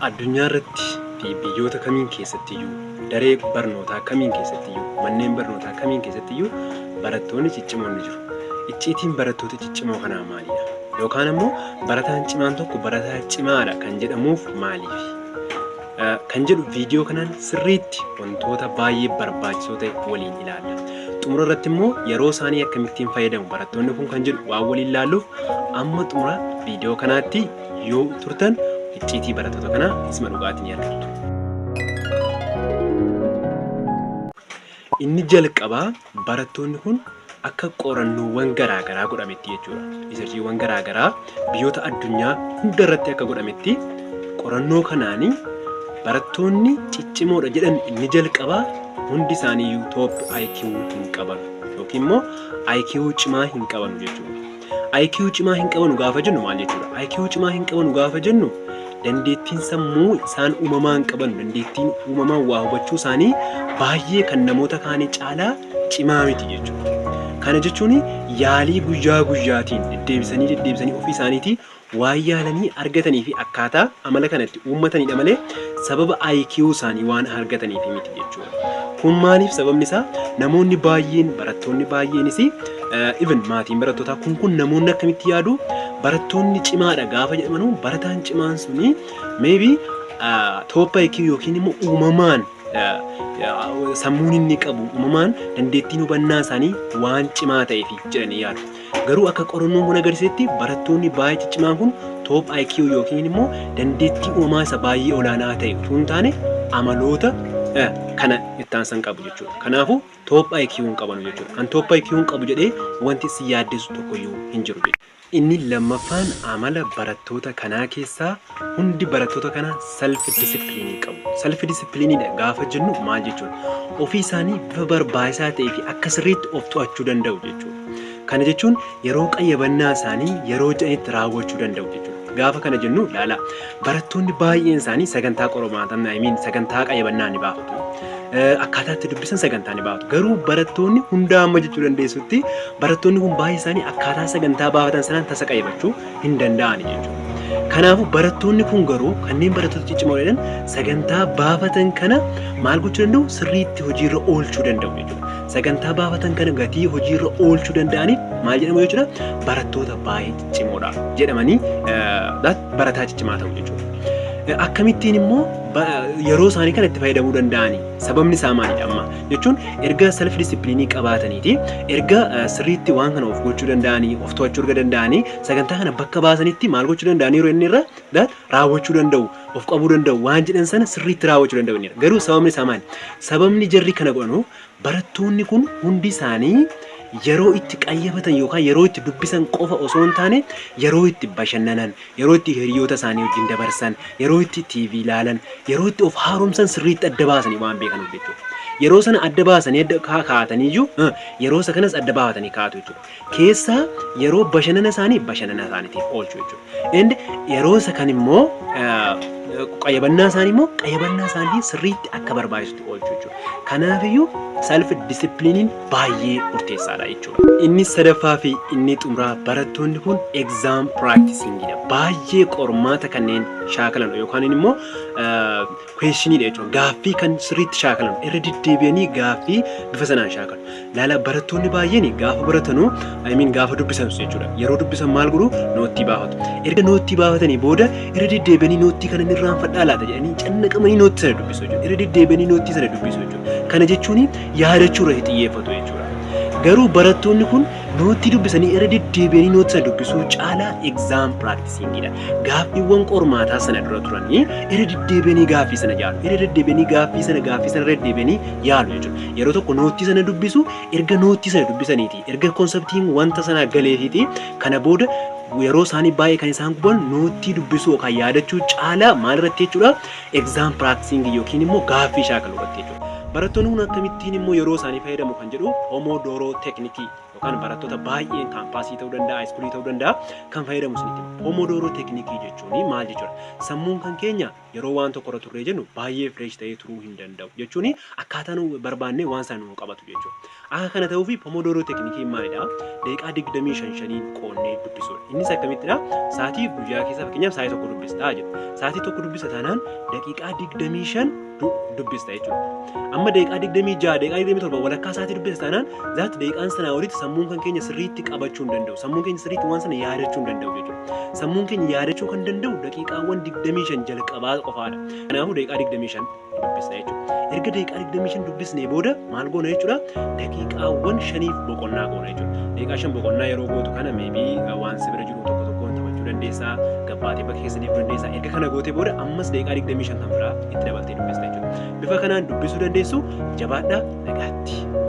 Addunyaa irratti fi biyyoota kamiin keessattiyyuu, daree barnootaa kamiin keessattiyyuu, manneen barnootaa kamiin keessattiyyuu barattoonni ciccimoon ni jiru. Icciitiin barattoota ciccimoo kanaa maalidha? Yookaan ammoo barataan cimaan tokko barataa cimaadha kan jedhamuuf maaliifi? Kan jedhu viidiyoo kanaan sirriitti wantoota baay'ee barbaachisoo ta'e waliin ilaalla. Xumura irratti immoo yeroo isaanii akkamittiin fayyadamu barattoonni kun kan jedhu waan waliin ilaalluuf, amma xumura viidiyoo kanaatti yoo turtan icciitii barattoota kanaa isuma dhugaatii ni argattu. Inni jalqabaa, barattoonni kun akka qorannoowwan garaa garaa godhametti jechuudha. Riisarchiiwwan garaa garaa biyyoota addunyaa hunda irratti akka godhametti, qorannoo kanaanii barattoonni ciccimoodha jedhan inni jalqabaa hundi isaaniiyyuu top IQ hin qaban yookiin immoo IQ cimaa hin qabanu jechuudha. IQ cimaa hin qabanu gaafa jennu maal jechuudha? IQ cimaa hin qabanu gaafa jennu, dandeettiin sammuu isaan uumamaan qaban, dandeettiin uumamaan waa hubachuu isaanii baay'ee kan namoota kaanii caalaa cimaa miti jechuudha. Kana jechuun yaalii guyyaa guyyaatiin deddeebisanii deddeebisanii ofii isaaniitii waan yaalanii argatanii fi akkaataa amala kanatti uummatanidha malee sababa IQ isaanii waan argataniif miti jechuudha. Kun maaliif? Sababni isaa namoonni baay'een, barattoonni baay'eenis, even maatiin barattootaa kun namoonni akkamitti yaadu? Barattoonni cimaadha gaafa jedhamanu, barataan cimaan suni maybe top IQ yookiin immoo uumamaan sammuun inni qabu, uumamaan dandeettiin hubannaa isaanii waan cimaa ta'eef jedhanii yaadu. Garuu akka qorannoon kun agarsiisetti, barattoonni baay'ee ciccimaan kun top IQ yookiin immoo dandeettii uumamaa isa baay'ee olaanaa ta'e utuu hin taane amaloota kana itti aansan qabu jechuudha. Kanaafuu top IQ hin qabanu jechuudha. Kan top IQ hin qabu jedhee wanti si yaaddessu tokkoyyuu hin jiru jechuudha. Inni lammaffaan, amala barattoota kanaa keessaa hundi barattoota kanaa self discipline qabu. Self discipline gaafa jennu maal jechuudha? Ofii isaanii bifa barbaachisaa ta'ee fi akka sirriitti of to'achuu danda'u jechuudha. Kana jechuun yeroo qayyabannaa isaanii yeroo jedhanitti raawwachuu danda'u jechuudha. Gaafa kana jennu, ilaala, barattoonni baay'een isaanii sagantaa qormaataa, I mean, sagantaa qayyabannaa ni baafatu. Akkaataa itti dubbisan sagantaa ni baafatu. Garuu barattoonni hundaa amma jechuu dandeessutti, barattoonni kun baay'ee isaanii akkaataa sagantaa baafatan sanaan tasa qayyabachuu hin danda'ani jechuudha. Kanaafuu barattoonni kun garuu, kanneen barattoota ciccimoo jedhan, sagantaa baafatan kana maal gochuu danda'u? Sirriitti hojiirra oolchuu danda'u jechuudha. Sagantaa baafatan kana gatii hojiirra oolchuu danda'aniif maal jedhamu jechuudha? Barattoota baay'ee ciccimoodha jedhamanii, barataa ciccimaa ta'u jechuudha. Akkamittiin immoo yeroo isaanii kana itti fayyadamuu danda'ani? Sababni isaa maalidha amma? Jechuun erga self discipline qabaataniiti, erga sirriitti waan kana of gochuu danda'anii, of to'achuu erga danda'anii, sagantaa kana bakka baasanitti maal gochuu danda'anii, yeroo inni irra raawwachuu danda'u, of qabuu danda'u, waan jedhan sana sirriitti raawwachuu danda'u inni. Garuu sababni isaa maali? Sababni jarri kana godhanu, barattoonni kun hundi isaanii yeroo itti qayyabatan yookaan yeroo itti dubbisan qofa osoo hin taane, yeroo itti bashannanan, yeroo itti hiriyoota isaanii wajjin dabarsan, yeroo itti TV ilaalan, yeroo itti of haaromsan sirriitti adda baasanii waan beekanuuf jechuudha. Yeroo sana adda baasanii adda kaa'ataniiyyuu, yeroo isa kanas adda baafatanii kaa'atu jechuudha. Keessaa yeroo bashannana isaanii bashannana isaaniitiif oolchu jechuudha. And yeroo isa kan immoo qayyabannaa isaanii immoo qayyabannaa isaanii sirriitti akka barbaachisutti oolchu jechuudha. Kanaafiyyuu self disciplineiin baay'ee murteessaadha jechuudha. Inni sadaffaa fi inni xumuraa, barattoonni kun exam practicingidha. Baay'ee qormaata kanneen shaakalan yookaan immoo questioniidha jechuudha. Gaaffii kan sirriitti shaakalan, irra deddeebi'anii gaaffii bifa sanaan shaakalu. Laala, barattoonni baay'een gaafa baratanuu, I mean, gaafa dubbisan jechuudha. Yeroo dubbisan maal godhu? Noottii baafatu. Erga noottii baafatanii booda irra deddeebi'anii noottii kana irraanfadhaa laata jedhanii cannaqamanii noottii sana dubbisu jechuudha. Irra deddeebi'anii noottii sana dubbisu jechuudha. Kana jechuun yaadachuu irratti xiyyeeffatu jechuudha. Garuu barattoonni kun noottii dubbisanii irra deddeebi'anii noottii sana dubbisuu caalaa exam practicingidha. Gaaffiiwwan qormaataa sana dura turanii irra deddeebi'anii gaaffii sana yaalu. Irra deddeebi'anii gaaffii sana irra deddeebi'anii yaalu jechuudha. Yeroo tokko noottii sana dubbisu, erga noottii sana dubbisaniiti, erga conceptiin wanta sanaa galeefiiti, kana booda yeroo isaanii baay'ee kan isaan guban noottii dubbisuu yookaan yaadachuu caalaa maal irratti jechuudha? Exam practicing yookiin immoo gaaffii shaakaluu irratti jechuudha. Barattoonni kun akkamittiin immoo yeroo isaanii fayyadamu kan jedhu, Pomodoro technique yookaan yookaan barattoota baay'een kaampaasii ta'uu danda'a, haayiskuulii ta'uu danda'a kan fayyadamu isinitti hima. Pomodoro teeknikii jechuun maal jechuudha? Sammuun kan keenya yeroo waan tokko irra turree jennu baay'ee fresh ta'ee turuu hin danda'u jechuun akkaataa nu barbaannee waan sana nu qabatu jechuudha. Akka kana ta'uufi Pomodoro teeknikiin maalidha? Daqiiqaa 25 qoonnee dubbisuudha. Innis akkamittidha? Sa'aatii guyyaa keessa fakkeenyaaf sa'aatii 1 dubbistaa jedhu. Sa'aatii 1 dubbisa taanaan daqiiqaa 25 dubbista jechuudha. Amma daqiiqaa 26, daqiiqaa 27 walakkaa sa'aatii dubbista taanaan zaati daqiiqaan sanaa olitti sammuun kan keenya sirriitti qabachuu hin danda'u. Sammuun keenya sirriitti waan sana yaadachuu hin danda'u jechuudha. Sammuun keenya yaadachuu kan danda'u daqiiqaawwan 25 jalqabaa qofaadha. Kanaafuu daqiiqaa 25 dubbisna jechuudha. Erga daqiiqaa 25 dubbisnee booda maal goona jechuudha? Daqiiqaawwan 5f boqonnaa goona jechuudha. Daqiiqaa 5 boqonnaa yeroo gootu kana maybe waan si bira jiru tokko tokkoon taphachuu dandeessaa, gabbaatee bakka keessa deemuu dandeessaa. Erga kana gootee booda ammas daqiiqaa 25 kan biraa itti dabaltee dubbista jechuudha. Bifa kanaan dubbisuu dandeessu. Jabaadhaa, nagaatti.